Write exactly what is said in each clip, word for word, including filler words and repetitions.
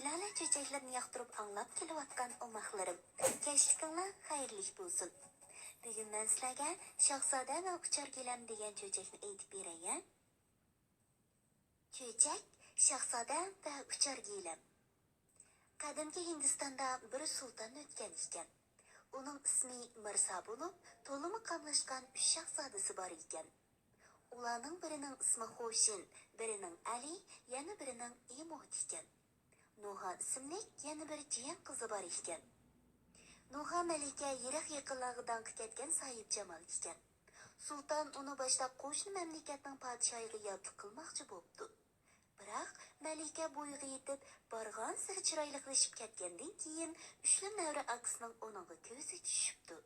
لالە چۆچەكلىرىنى ياقتۇرۇپ ئاڭلاپ كېلىۋاتقان ئوماقلىرىم، كەچلىكىڭلار خەيرلىك بولسۇن. بۈگۈن مەن سىلەرگە شاھزادە ۋە ئۇچار گىلەم دېگەن چۆچەكنى ئېيتىپ بېرەي. چۆچەك، شاھزادە ۋە ئۇچار گىلەم. قەدىمكى ھىندىستاندا بىر سۇلتان ئۆتكەن ئىكەن. ئۇنىڭ ئىسمى مىرسا بولۇپ، تولىمۇ قاملاشقان ئۈچ شاھزادىسى بار ئىكەن. ئۇلارنىڭ بىرىنىڭ ئىسمى خوشىن، بىرىنىڭ ئەلى، يەنە بىرىنىڭ ئىموت ئىكەن. نۇھا ئىسىملىك يەنە بىر جىيەن قىزى بار ئىكەن. نۇھا مەلىكە يىراق يېقىنلارغا داڭقى كەتكەن ساھىبجامال ئىكەن. سۇلتان ئۇنى باشتا قوشنا مەملىكەتنىڭ پادىشاھىغا ياتلىق قىلماقچى بوپتۇ. بىراق مەلىكە بويىغا يېتىپ، بارغانسېرى چىرايلىقلىشىپ كەتكەندىن كېيىن، ئۈچلا نەۋرە ئاكىسىنىڭ ئۇنىڭغا كۆزى چۈشۈپتۇ.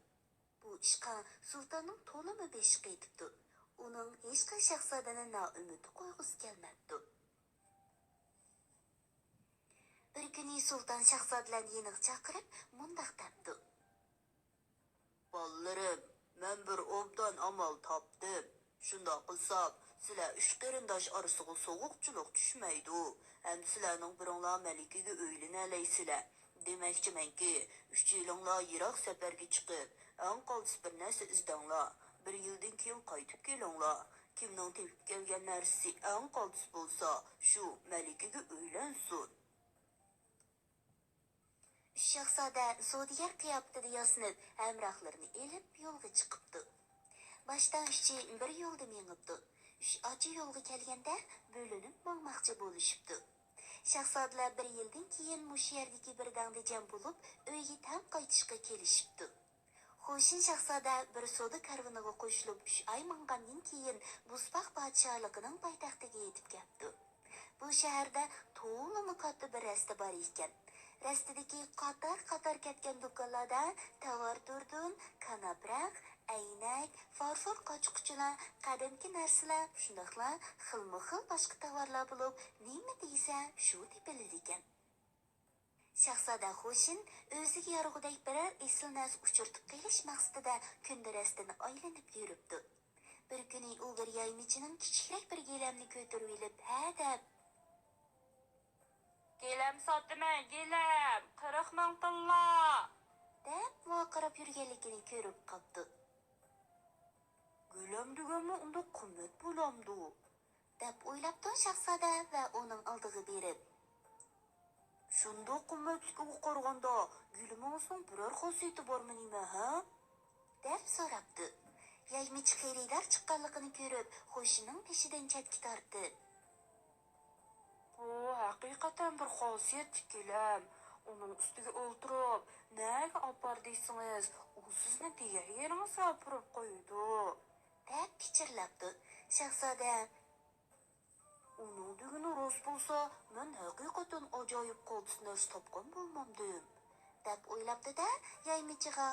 بۇ ئىشقا سۇلتاننىڭ تولىمۇ بېشى قېتىپتۇ. ئۇنىڭ ھېچقاچان شاھزادىنى نائۈمىد قويغۇسى كەلمەپتۇ. بىر كۈنى سۇلتان شاھزادىلەرنى يېنىغا چاقىرىپ، مۇنداق دەپتۇ. بالىلىرىم، مەن بىر ئوبدان ئامال تاپتىم. شۇنداق قىلساق، سىلەر ئۈچ قېرىنداش ئارىسىغا سوغۇقچىلىق چۈشمەيدۇ ھەم سىلەرنىڭ بىرىڭلار مەلىكىگە ئۆيلىنەلەيسىلەر. دېمەكچىمەنكى، ئۈچىيلىڭلار يىراق سەپەرگە چىقىپ، ئەڭ قالتىس بىر نەرسە ئىزدەڭلار. بىر يىلدىن كېيىن قايتىپ كېلىڭلار. كىمنىڭ تېپىپ كەلگەن نەرسىسى ئەڭ قالتىس بولسا، شۇ مەلىكىگە ئۆيلەنسۇن. ئۈچ شاھزادە سودىگەر قىياپىتىدە ياسىنىپ، ھەمراھلىرىنى ئېلىپ يولغا چىقىپتۇ. باشتا ئۈچى بىر يولدا مېڭىپتۇ. ئۈچ ئاچا يولغا كەلگەندە بۆلۈنۈپ ماڭماقچى بولۇشۇپتۇ. شاھزادىلەر بىر يىلدىن كېيىن مۇشۇ يەردىكى بىر دەڭدە جەم بولۇپ، ئۆيگە تەڭ قايتىشقا كېلىشىپتۇ. خوشىن شاھزادە بىر سودا كارۋىنىغا قوشۇلۇپ، ئۈچ ئاي ماڭغاندىن كېيىن، بۇزپاق پادىشاھلىقىنىڭ پايتەختىگە يېتىپ كەپتۇ. بۇ شەھەردە تولىمۇ كاتتا بىر رەستە بار ئىكەن. رەستىدىكى قاتار-قاتار كەتكەن دۇكانلاردا تاۋار تۇردۇن، كاناپراق، ئەينەك، فارفور قاچا-قۇچىلار، قەدىمكى نەرسىلەر، شۇنداقلا خىلمۇ خىل باشقا تاۋارلار بولۇپ، نېمە دېسە، شۇ تېپىلىدىكەن. شاھزادە خوشىن ئۆزىگە يارىغۇدەك بىرەر ئېسىل نەرسە ئۇچرىتىپ قېلىش مەقسىتىدە كۈندە رەستىنى ئايلىنىپ يۈرۈپتۇ. بىر كۈنى ئۇ بىر يايمىچىنىڭ كىچىكرەك بىر گىلەمنى كۆتۈرۈۋېلىپ، ھە دەپ، گىلەم ساتىمەن، گىلەم، قىرىق مىڭ تىللا! دەپ ۋارقىراپ يۈرگەنلىكىنى كۆرۈپ قاپتۇ. گىلەم دېگەنمۇ ئۇنداق قىممەت بولامدۇ؟ دەپ ئويلاپتۇ شاھزادە ۋە ئۇنىڭ ئالدىغا بېرىپ. شۇنداق قىممەتلىكىگە قارىغاندا، گىلىمىڭىزنىڭ بىرەر خاسىيىتى بارمۇ نېمە، ھە؟ دەپ سوراپتۇ. يايمىچى خېرىدار چىققانلىقىنى كۆرۈپ، خوشىنىڭ بېشىدىن چەتكە تارتىپ. بۇ ھەقىقەتەن بىر خاسىيەتلىك گىلەم. ئۇنىڭ ئۈستىگە ئولتۇرۇپ، نەگە ئاپار دېسىڭىز، ئۇ سىزنى دېگەن يېرىڭىزگە ئاپىرىپ قويىدۇ. دەپ پىچىرلاپتۇ. شاھزادە، ئۇنىڭ دېگىنى راست بولسا، مەن ھەقىقەتەن ئاجايىپ قالتىس نەرسە تاپقان بولمامدىم، دەپ ئويلاپتۇ-دە، يايمىچىغا.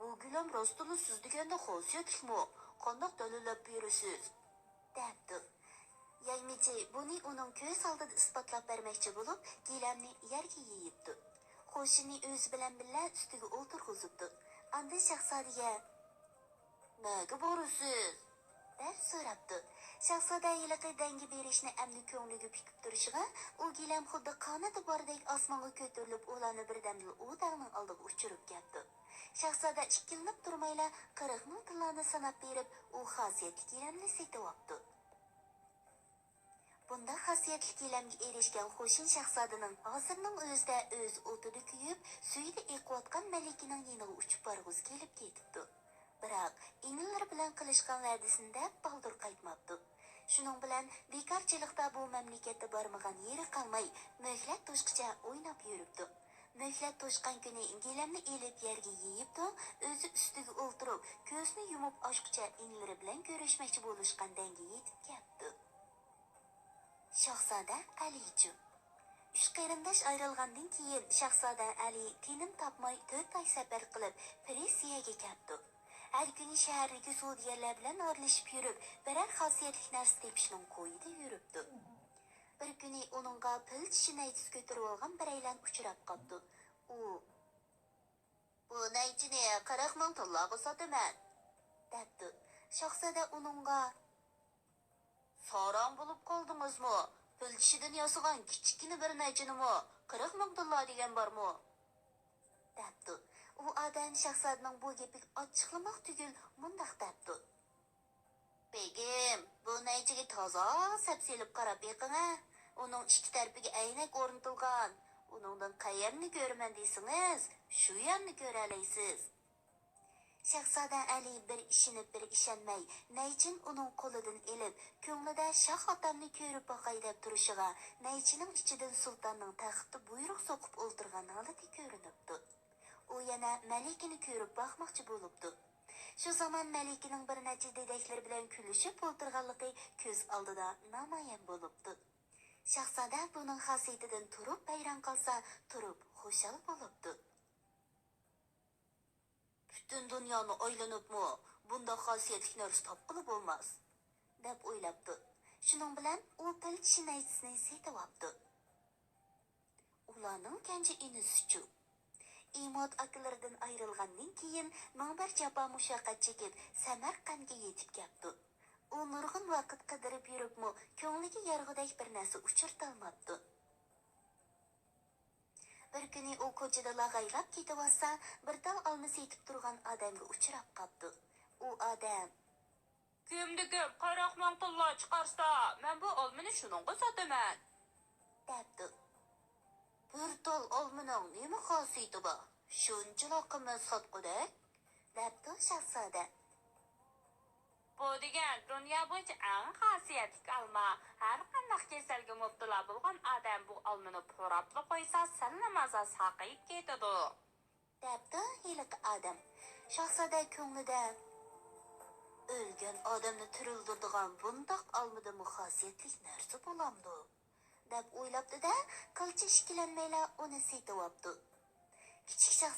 بۇ گىلەم راستتىنلا سىز دېگەندەك خاسىيەتلىكمۇ؟ قانداق دەلىللەپ بېرىسىز؟ دەپتۇ. يايمىچى بۇنى ئۇنىڭ كۆز ئالدىدا ئىسپاتلاپ بەرمەكچى بولۇپ، گىلەمنى يەرگە يېيىپتۇ. خوشىنى ئۆزى بىلەن بىللە ئۈستىگە ئولتۇرغۇزۇپتۇ. ئاندىن شاھزادىگە، نەگە بارىسىز؟ دەپ سوراپتۇ. شاھزادە ھېلىقى دەڭگە بېرىشنى ئەمدى كۆڭلىگە پۈكۈپ تۇرۇشىغا، ئۇ گىلەم خۇددى قانىتى باردەك ئاسمانغا كۆتۈرۈلۈپ، ئۇلارنى بىردەمدىلا ئۇ دەڭنىڭ ئالدىغا ئۇچۇرۇپ كەپتۇ. شاھزادە ئىككىلىنىپ تۇرمايلا قىرىق مىڭ تىللانى ساناپ بېرىپ، ئۇ خاسىيەتلىك گىلەمنى سېتىۋاپتۇ. بۇنداق خاسىيەتلىك گىلەمگە ئېرىشكەن خوشىن شاھزادىنىڭ ھازىرنىڭ ئۆزىدە ئۆز ئوتىدا كۆيۈپ، سۈيىدە ئېقىۋاتقان مەلىكىنىڭ يېنىغا ئۇچۇپ بارغۇسى كېلىپ كېتىپتۇ. بىراق، ئىنىلىرى بىلەن قىلىشقان ۋەدىسىنى دەپ بالدۇر قايتماپتۇ. شۇنىڭ بىلەن، بىكارچىلىقتا بۇ مەملىكەتتە بارمىغان يېرى قالماي، مۆھلەت توشقىچە ئويناپ يۈرۈپتۇ. مۆھلەت توشقان كۈنى گىلەمنى ئېلىپ يەرگە يېيىپتۇ، ئۆزى ئۈستىگە ئولتۇرۇپ، كۆزىنى يۇمۇپ ئاچقۇچە ئىنىلىرى بىلەن كۆرۈشمەكچى بولۇشقان دەڭگە يېتىپ كەپتۇ. شاھزادە ئەلىچۇ. ئۈچ قېرىنداش ئايرىلغاندىن كېيىن، شاھزادە ئەلى تىنىم تاپماي تۆت ئاي سەپەر قىلىپ، پىرېسسىيەگە كەپتۇ. ھەر كۈنى شەھەردىكى سودىگەرلەر بىلەن ئارىلىشىپ يۈرۈپ، بىرەر خاسىيەتلىك نەرسە تېپىشنىڭ كويىدا يۈرۈپتۇ. بىر كۈنى ئۇنىڭغا پىل چىشى نەيچىسى كۆتۈرۈۋالغان بىرەيلەن ئۇچراپ قاپتۇ. ئۇ، بۇ نەيچىنى قىرىق مىڭ تىللاغا ساتىمەن، دەپتۇ. شاھزادە ئۇنىڭغا، ساراڭ بولۇپ قالدىڭىزمۇ؟ پىل چىشىدىن ياسىغان كىچىككىنە بىر نەيچىنىمۇ قىرىق مىڭ تاللا دېگەن بارمۇ؟ دەپتۇ. ئۇ ئادەم شاھزادىنىڭ بۇ گېپىگە ئاچچىقلىماق تۈگۈل مۇنداق دەپتۇ. بېگىم، بۇ نەيچىگە تازا سەپسېلىپ قاراپ بېقىڭە. ئۇنىڭ ئىككى تەرىپىگە ئەينەك ئورنىتىلغان. ئۇنىڭدىن قەيەرنى كۆرىمەن دېسىڭىز، شۇ يەرنى كۆرەلەيسىز. شاھزادە ئەلى بىر ئىشىنىپ، بىر ئىشەنمەي، نەيچىنى ئۇنىڭ قولىدىن ئېلىپ، كۆڭلىدە شاھ ئاتامنى كۆرۈپ باقاي دەپ تۇرۇشىغا، نەيچىنىڭ ئىچىدىن سۇلتاننىڭ تەختتە بۇيرۇق سوقۇپ ئولتۇرغان ھالىتى كۆرۈنۈپتۇ. ئۇ يەنە مەلىكىنى كۆرۈپ باقماقچى بولۇپتۇ. شۇ زامان مەلىكىنىڭ بىر نەچچە دېدەكلىرى بىلەن كۈلۈشۈپ ئولتۇرغانلىقى كۆز ئالدىدا نامايان بولۇپتۇ. شاھزادە بۇنىڭ خاسىيىتىدىن تۇرۇپ ھەيران قالسا، تۇرۇپ خۇشال بولۇپتۇ. پۈتۈن دۇنيانى ئايلىنىپمۇ بۇنداق خاسىيەتلىك نەرسە تاپقىلى بولماس، دەپ ئويلاپتۇ. شۇنىڭ بىلەن ئۇ پىل چىشى نەيچىسىنى سېتىۋاپتۇ. ئۇلارنىڭ كەنجى ئىنىسىچۇ؟ ئىموت ئاكىلىرىدىن ئايرىلغاندىن كېيىن، مىڭ بىر جاپا مۇشەققەت چېكىپ، سەمەرقەنتكە يېتىپ كەپتۇ. ئۇ نۇرغۇن ۋاقىت قىدىرىپ يۈرۈپمۇ، كۆڭلىگە يارىغۇدەك بىر نەرسە ئۇچرىتالماپتۇ. بىر كۈنى ئۇ كوچىدا لاغايلاپ كېتىۋاتسا، بىر تال ئالما سېتىپ تۇرغان ئادەمگە ئۇچراپ قاپتۇ. ئۇ ئادەم، كىمدە كىم قىرىق مىڭ تاللا چىقارسا، مەن بۇ ئالمىنى شۇنىڭغا ساتىمەن، دەپتۇ. بىر تال ئالمىنىڭ نېمە خاسىيىتى بار؟ شۇنچىلا قىممەت ساتقۇدەك؟ دەپتۇ شاھزادە. بۇ دېگەن دۇنيا بويىچە ئەڭ خاسىيەتلىك ئالما. ھەر قانداق كېسەلگە مۇپتىلا بولغان ئادەم بۇ ئالمىنى پۇراپلا قويسا، سەللا مازا ساقىيىپ كېتىدۇ، دەپتۇ ھېلىقى ئادەم. شاھزادە كۆڭلىدە، ئۆلگەن ئادەمنى تىرىلدۈرىدىغان بۇنداق ئالمىدىنمۇ خاسىيەتلىك نەرسە بولامدۇ؟ دەپ ئويلاپتۇ-دە، قىلچە ئىككىلەنمەيلا ئۇنى سېتىۋاپتۇ. كىچىك شاھ